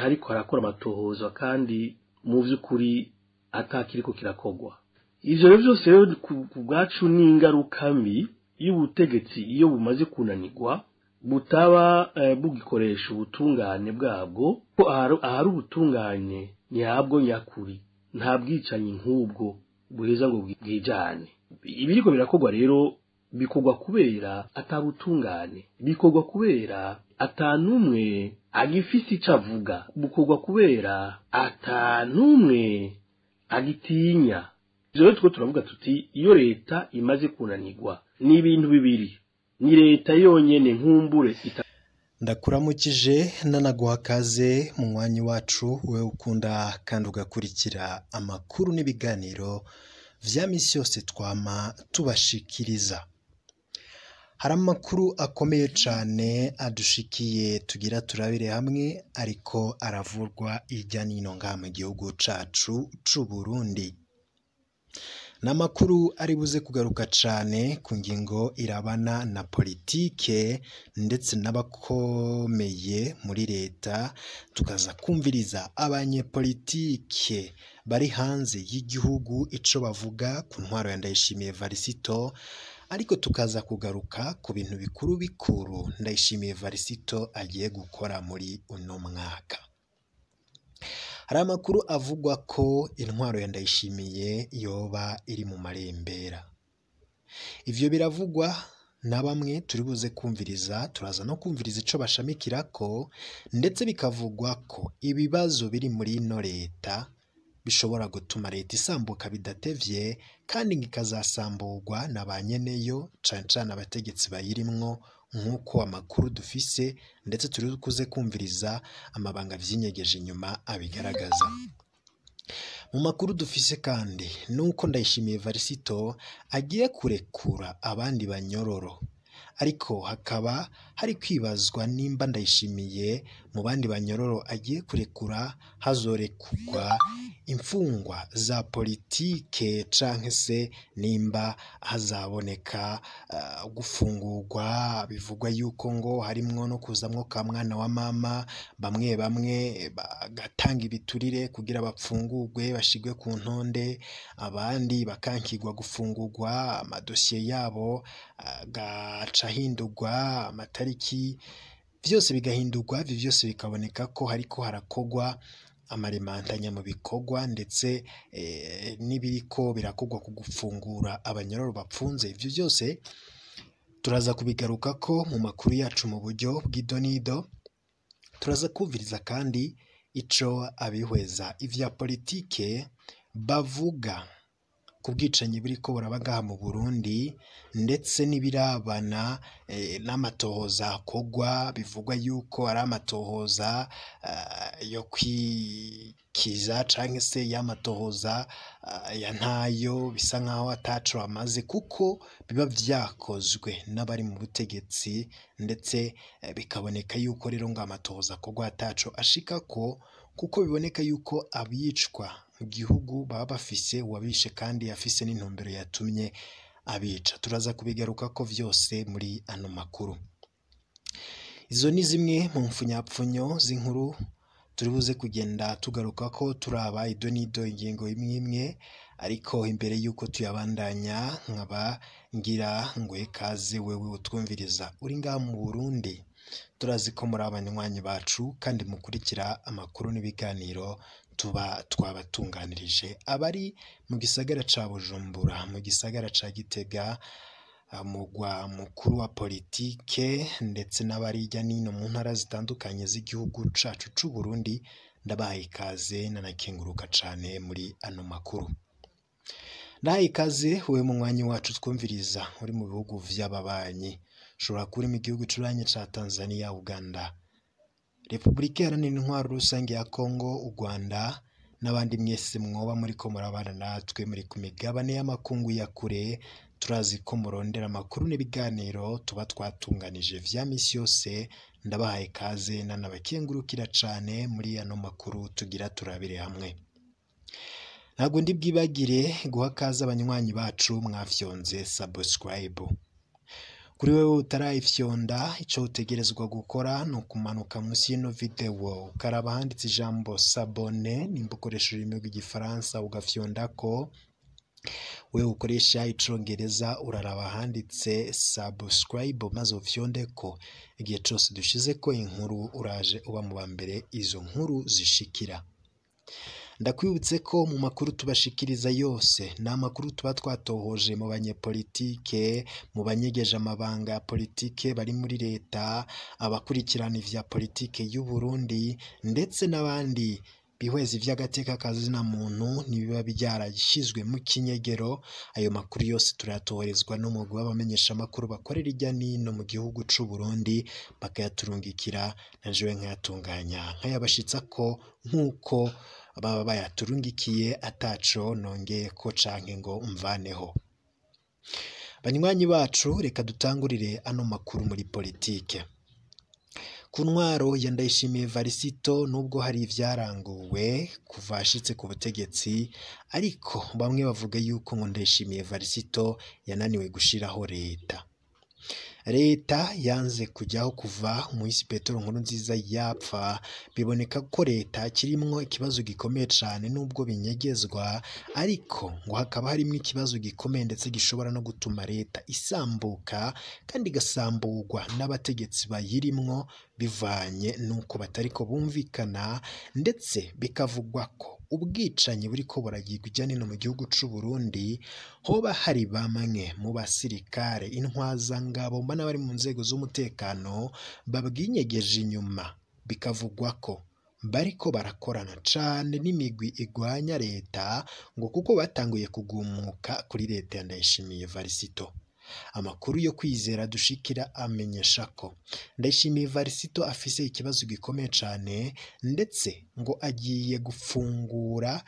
Ariko harakora amatohoza kandi mu vy'ukuri atakiriko kirakogwa. Ivyo rero vyose rero ku bwacu ni ingaruka mbi y'ubutegetsi iyo bumaze kunanirwa, butaba bugikoresha ubutungane bwabwo, ko ahari ubutungane nyabwo nyakuri nta bwicanyi nk'ubwo buheza ngo bwijane. Ibiriko birakorwa rero bikorwa kubera atabutungane, bikorwa kubera atanumwe agifise ico avuga, bukorwa kubera atanumwe agitinya. Ivyo rero turiko turavuga tuti iyo leta imaze kunanirwa ni ibintu bibiri, ni leta yonyene nkumbure. Ndakuramukije nanaguha kaze mu mwanya wacu, we ukunda kandi ugakurikira amakuru n'ibiganiro vya misi yose twama tubashikiriza. Hari amakuru akomeye cane adushikiye tugira turabire hamwe, ariko aravurwa hirya n'ino ngaha mu gihugu cacu c'u Burundi. Ni amakuru ari buze kugaruka cane ku ngingo irabana na politike ndetse n'abakomeye muri leta, tukaza kumviriza abanyepolitike bari hanze y'igihugu ico bavuga ku ntwaro ya Ndayishimiye Varisito, ariko tukaza kugaruka ku bintu bikuru bikuru Ndayishimiye Varisito agiye gukora muri uno mwaka. Hari amakuru avugwa ko intwaro ya Ndayishimiye yoba iri mu marembera. Ivyo biravugwa na bamwe turi buze kumviriza, turaza no kumviriza ico bashamikirako, ndetse bikavugwa ko ibibazo biri muri ino leta bishobora gutuma leta isambuka bidatevye, kandi ikazasamburwa na ba nyeneyo, cane cane abategetsi bayirimwo, nk'uko amakuru dufise ndetse turi kuze kumviriza amabanga vyinyegeje inyuma abigaragaza. Mu makuru dufise kandi nuko Ndayishimiye Varisito agiye kurekura abandi banyororo, ariko hakaba hari kwibazwa nimba Ndayishimiye mu bandi banyororo agiye kurekura hazorekurwa imfungwa za politike canke se nimba hazaboneka gufungurwa. Bivugwa yuko ngo harimwo no kuzamwo ka mwana wa mama, bamwe bamwe bagatanga ibiturire kugira bapfungurwe bashigwe ku ntonde, abandi bakankirwa gufungurwa, amadosiye yabo agaca ahindurwa, amatariki vyose bigahindurwa. Ivyo vyose bikaboneka ko hariko harakogwa amaremantanya mu bikorwa, ndetse n'ibiriko birakogwa ku gufungura abanyororo bapfunze. Ivyo vyose turaza kubigarukako mu makuru yacu mu buryo bw'idonido. Turaza kumviriza kandi ico abihweza ivya politike bavuga ku bwicanyi buriko buraba ngaha mu Burundi, ndetse n'ibirabana n'amatohoza akogwa. Bivugwa yuko ari amatohoza yo kwikiza canke se y'amatohoza ya ntayo, bisa nkaho ataco amaze, kuko biba vyakozwe n'abari mu butegetsi, ndetse bikaboneka yuko rero ngo amatohoza akogwa ataco ashikako, kuko biboneka yuko abicwa mu gihugu baba bafise uwabishe kandi afise n'intumbero yatumye abica. Turaza kubigarukako vyose muri ano makuru. Izo ni zimwe mu mfunyapfunyo z'inkuru turi buze kugenda tugarukako, turaba ido n'ido ingingo imwe imwe, ariko imbere yuko tuyabandanya nkaba ngira ngo ikaze wewe utwumviriza uri ngaha mu Burundi. Turazi ko muri abanywanyi bacu kandi mukurikira amakuru n'ibiganiro tuba twabatunganirije. Abari mu gisagara ca Bujumbura, mu gisagara ca Gitega, mugwa mukuru wa politike, ndetse n'abari hirya n'ino mu ntara zitandukanye z'igihugu cacu c'u Burundi, ndabahaye ikaze nanakenguruka cane muri ano makuru. Ndahaye ikaze wewe munywanyi wacu twumviriza uri mu bihugu vy'ababanyi, ushobora kuba uri mu gihugu curanye ca Tanzania, Uganda, Repubulika Iharanira Intwaro Rusange ya Kongo, u Rwanda, n'abandi mwese mwoba muriko murabana natwe muri ku migabane y'amakungu ya kure. Turazi ko murondera amakuru n'ibiganiro tuba twatunganije vya misi yose. Ndabahaye ikaze nanabakengurukira cane muri ano makuru tugira turabire hamwe. Ntabwo ndi bwibagire guha kaze abanywanyi bacu mwafyonze subscribe. Kuri wewe utarayifyonda, ico utegerezwa gukora ni ukumanuka munsi y'ino video ukaraba handitse ijambo s'abonner, nimba ukoresha ururimi rw'igifaransa ugafyondako, wewe ukoresha icongereza uraraba handitse subscribe maze ufyondeko. Igihe cose dushizeko inkuru uraje uba mu ba mbere izo nkuru zishikira. Ndakwibutse ko mu makuru tubashikiriza yose ni amakuru tuba twatohoje mu banyepolitike, mu banyegeje amabanga ya politike bari muri leta, abakurikirana ivya politike y'u Burundi ndetse n'abandi bihweza ivy'agateka kazina muntu ntibiba byarashyizwe mu kinyegero. Ayo makuru yose turayatoherezwa n'umugwi w'abamenyeshamakuru bakorera irya nino mu gihugu c'u Burundi, bakayaturungikira na jewe nkayatunganya nkayabashitsa ko nk'uko baba bayaturungikiye ataco nongeyeko canke ngo mvaneho. Banywanyi bacu, reka dutangurire ano makuru muri politike. Ku ntwaro ya Ndayishimiye Varisito, nubwo hari ivyaranguwe kuva ashitse ku butegetsi, ariko bamwe bavuga yuko ngo Ndayishimiye Varisito yananiwe gushiraho leta. Leta yanze kujyaho kuva umuhisi Petero Nkurunziza yapfa, biboneka ko leta kirimwo ikibazo gikomeye cane nubwo binyegezwa, ariko ngo hakaba harimwo ikibazo gikomeye ndetse gishobora no gutuma leta isambuka kandi igasamburwa n'abategetsi bayirimwo bivanye n'uko batariko bumvikana, ndetse bikavugwa ko ubwicanyi buriko buragirwa irya nino mu gihugu c'u Burundi, hoba hari bamwe mu basirikare, intwazangabo n'abari mu nzego z'umutekano babwinyegeje inyuma, bikavugwa ko bariko barakorana cane n'imigwi igwanya leta ngo kuko batanguye kugumuka kuri leta ya Ndayishimiye Varisito. Amakuru yo kwizera dushikira amenyesha ko Ndayishimiye Varisito afise ikibazo gikomeye cane, ndetse ngo agiye gufungura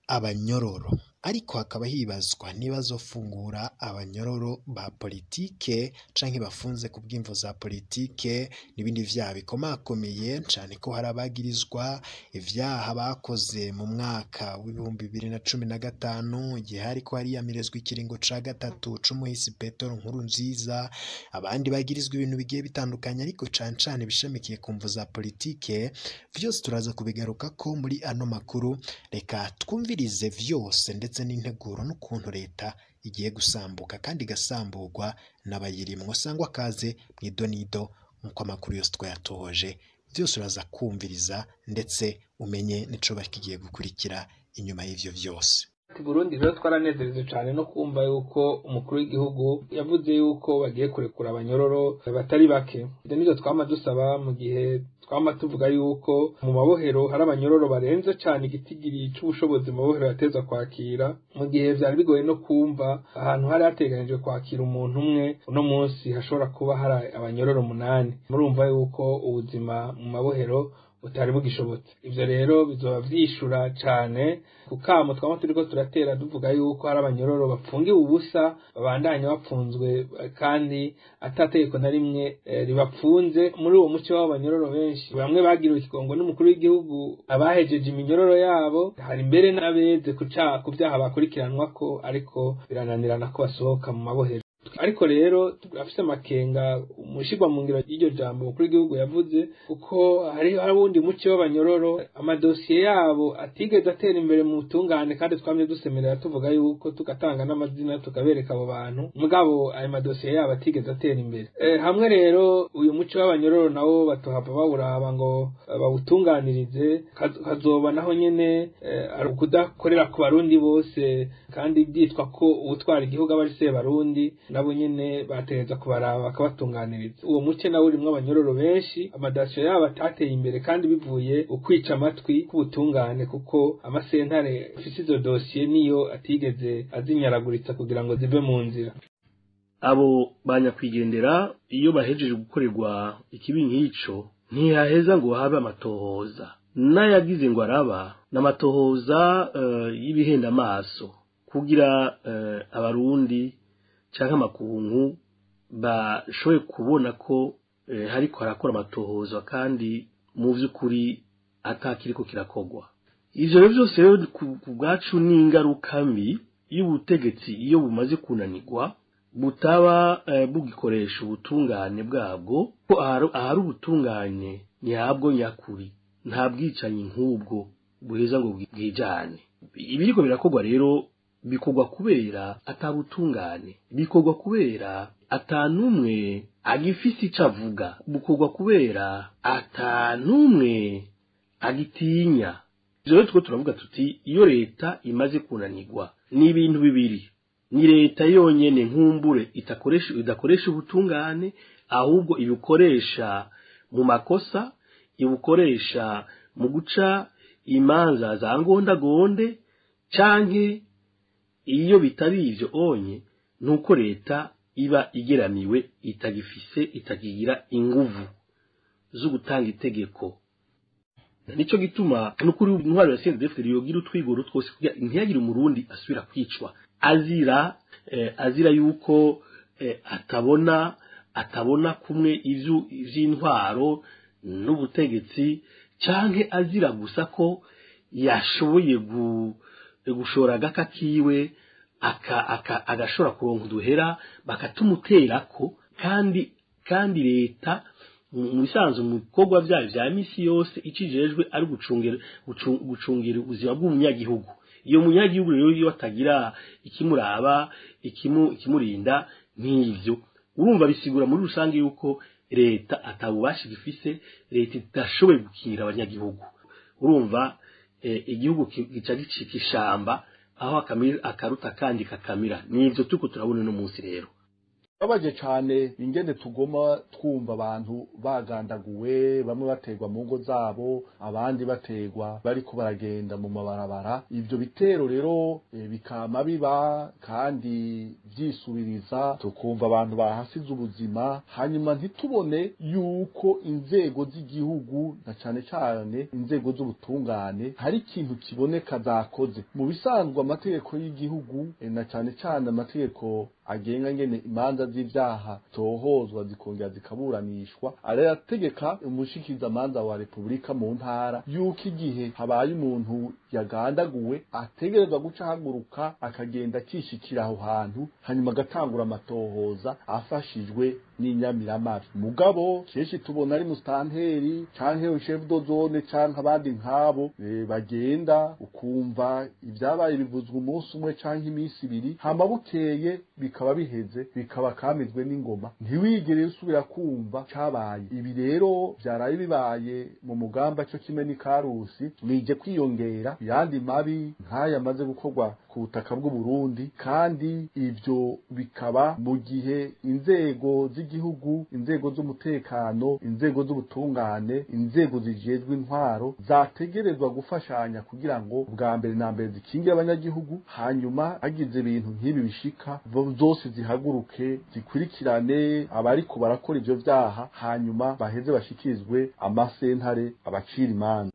abanyororo, ariko hakaba hibazwa niba azofungura abanyororo ba politike canke bafunze ku bw'imvo za politike n'ibindi vyaha bikomakomeye, cane ko hari abagirizwa ivyaha bakoze mu mwaka w'2015 igihe hariko hariyamirizwa ikiringo ca gatatu c'umuhisi Petero Nkurunziza, abandi bagirizwa ibintu bigiye bitandukanye ariko cane cane bishamikiye ku mvo za politike. Vyose turaza kubigarukako muri ano makuru, reka twumvirize vyose ndetse n'integuro n'ukuntu leta igiye gusambuka kandi igasamburwa n'abayirimwo. Sangwa kaze mw'idonido nk'uko amakuru yose twayatohoje, vyose uraza kumviriza ndetse umenye n'icoba kigiye gukurikira inyuma y'ivyo vyose. Burundi rero twaranezereje cyane no kumva yuko umukuru w'igihugu yavuze yuko bagiye kurekura abanyororo batari bake. Ibyo nivyo twama dusaba mu gihe twama tuvuga yuko mu mabohero hari abanyororo barenze cyane igitigiri c'ubushobozi mu mabohero yateza kwakira, mu gihe vyari bigoye no kumva ahantu hari hateganijwe kwakira umuntu umwe, uno munsi hashobora kuba hari abanyororo 8. Murumva yuko ubuzima mu mabohero butari bugishobotse. Ivyo rero bizoba vyishura cane kukamo twama turiko turatera duvuga yuko hari abanyororo bapfungiwe ubusa, babandanya bapfunzwe kandi atategeko na rimwe ribapfunze. Muri uwo muco w'abanyororo benshi bamwe bagiriwe ikigongo n'umukuru w'igihugu, abahejeje iminyororo yabo, hari mbere n'abeze ku vyaha bakurikiranwa ko, ariko birananirana ko basohoka mu mabohero. Ariko rero turafise amakenga umushirwa mu ngiro y'iryo jambo umukuru w'igihugu yavuze, kuko hari wundi muce w'abanyororo amadosiye yabo atigeze atera imbere mu butungane, kandi twamye dusemerera tuvuga yuko tugatanga n'amazina tukabereka abo bantu, mugabo ayo madosiye yabo atigeze atera imbere. Hamwe rero uyu muce w'abanyororo nawo batohava bawuraba ngo bawutunganirize, kazoba naho nyene ari ukudakorera ku barundi bose, kandi byitwa ko uwutwara igihugu aba ari Sebarundi, nabo nyene bategereza kubaraba bakabatunganiriza. Uwo muce nawo urimwo abanyororo benshi amadasiyo yabo atateye imbere, kandi bivuye ukwica amatwi k'ubutungane, kuko amasentare afise izo dosiye niyo atigeze azinyaraguritsa kugira ngo zive mu nzira. Abo banyakwigendera iyo bahejeje gukorerwa ikibi nk'ico ntihaheza ngo habe amatohoza, n'ayagize ngo araba n'amatohoza y'ibihenda amaso kugira abarundi canke amakungu bashoboye kubona ko hariko harakora amatohoza kandi mu vy'ukuri atakiriko kirakogwa. Ivyo rero vyose rero ku bwacu ni ingaruka mbi y'ubutegetsi iyo bumaze kunanirwa. butaba bugikoresha ubutungane bwabwo, ko ahari ubutungane nyabwo nyakuri nta bwicanyi nk'ubwo buheza ngo bwijane. Ibiriko birakorwa rero bikorwa kubera atabutungane, bikorwa kubera atanumwe agifise ico avuga, bukorwa kubera atanumwe agitinya. Ivyo rero turavuga tuti iyo leta imaze kunanirwa ni ibintu bibiri: ni leta yonyene nkumbure idakoresha ubutungane, ahubwo ibukoresha mu makosa, ibukoresha mu guca imanza za ngondagonde, canke iyo bitari ivyo onye nuko leta iba igeramiwe, itagifise, itakigira inguvu zo gutanga itegeko. Nico gituma nukuri intwaro ya CNDD-FDD yogira utwigoro twose kugira ntiyagire umurundi asubira kwicwa azira yuko atabona kumwe ivyo vy'intwaro n'ubutegetsi, canke azira gusa ko yashoboye gushora agaka kiwe agashobora kuronka uduhera bakatumuterako. Kandi leta mu bisanzwe mu bikorwa vyayo vya misi yose icijejwe ari gucungera ubuzima bw'umunyagihugu. Iyo munyagihugu rero iyo atagira ikimuraba, ikimurinda nk'ivyo, urumva bisigura muri rusange yuko leta atabubasha gifise, leta idashoboye gukingira abanyagihugu. Urumva igihugu gica gicika ishamba aho akaruta kandi kakamira. Nivyo turiko turabona no munsi rero. Babaje cane ingene tugoma twumva abantu bagandaguwe, bamwe bategwa mu ngo zabo, abandi bategwa bariko baragenda mu mabarabara. Ivyo bitero rero bikama biba kandi vyisubiriza, tukumva abantu bahasize ubuzima, hanyuma ntitubone yuko inzego z'igihugu na cane cane inzego z'ubutungane hari ikintu kiboneka zakoze. Mu bisanzwe amategeko y'igihugu na cane cane amategeko agenga ngene imanza z'ivyaha tohozwa zikongera zikaburanishwa, arategeka umushikiza manza wa Republika mu ntara yuko igihe habaye umuntu yagandaguwe ategerezwa guca ahaguruka akagenda akishikira aho hantu, hanyuma agatangura amatohoza afashijwe n'inyamiramabi. Mugabo kenshi tubona ari mustanteri canke chef de zone canke abandi nkabo bagenda, ukumva ivyabaye bivuzwe umunsi umwe canke iminsi ibiri, hama bukeye bikaba biheze, bikaba kamizwe n'ingoma, ntiwigere usubira kumva cabaye. Ibi rero vyaraye bibaye mu mugamba cyo kimwe n'ikarusi, nije kwiyongera yandi mabi nk'aya amaze gukorwa ku butaka bw'u Burundi. Kandi ivyo bikaba mu gihe inzego z'igihugu, inzego z'umutekano, inzego z'ubutungane, inzego zijejwe intwaro zategerezwa gufashanya kugira ngo bwa mbere na mbere zikingire abanyagihugu, hanyuma hagize ibintu nk'ibi bishika zose zihaguruke zikurikirane abariko barakora ivyo vyaha, hanyuma baheze bashikirizwe amasentare abacira imanza.